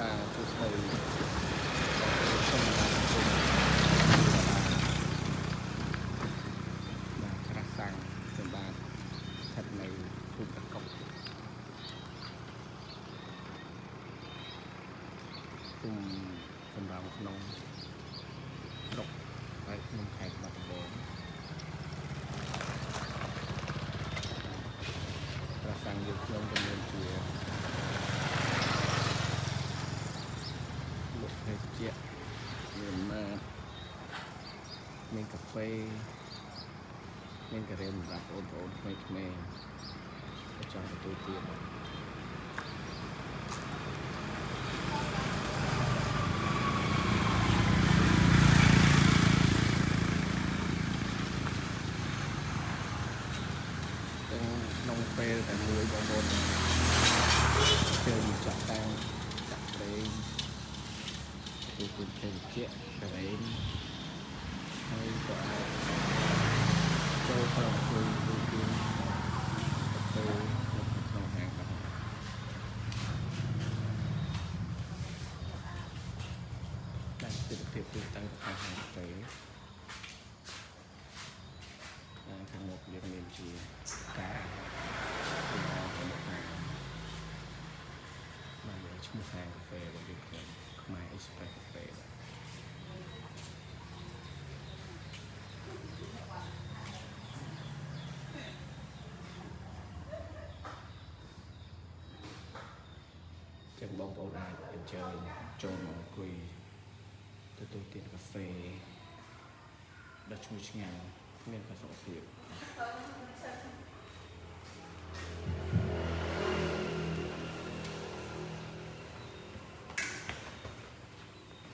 បាទសួស្តីសូមបាទគុំបាទក្រាស់សាំងខ្ញុំបាទស្ថិតនៅភូមិតកុកភូមិសំរោងក្នុងស្រុកហើយក្នុងខេត្តបាត់ដំបងក្រាស់សាំងយើងខ្ញុំក៏មានជាលក់ភេសជ្ជៈមានម៉ាតមានកាហ្វេមានការ៉េមសម្រាប់បងប្អូនក្មេងៗក៏ចង់ទទួលទានបាទ ទាំងក្នុងពេលតែមួយបងប្អូនជើញមកចាក់តាំងចាក់ប្រេងទទួលទានភេសជ្ជៈការ៉េមហើយក៏អាចចូលក្នុងអង្គុយទទួលទានកាហ្វេនៅក្នុងហាងបានតែទិដ្ឋភាពទូទៅក្នុងហាងកាហ្វេខាងមុខយើងមានជាការពីរបស់ហាង បាទឈ្មោះហាងកាហ្វេរបស់យើងខ្ញុំខ្មែរ Express Cafe បាទចឹងបងប្អូនអាចអញ្ជើញចូលមកអង្គុយទទួលទានកាហ្វេដ៏ឈ្ងុយឆ្ងាញ់មានផាសុកភាព។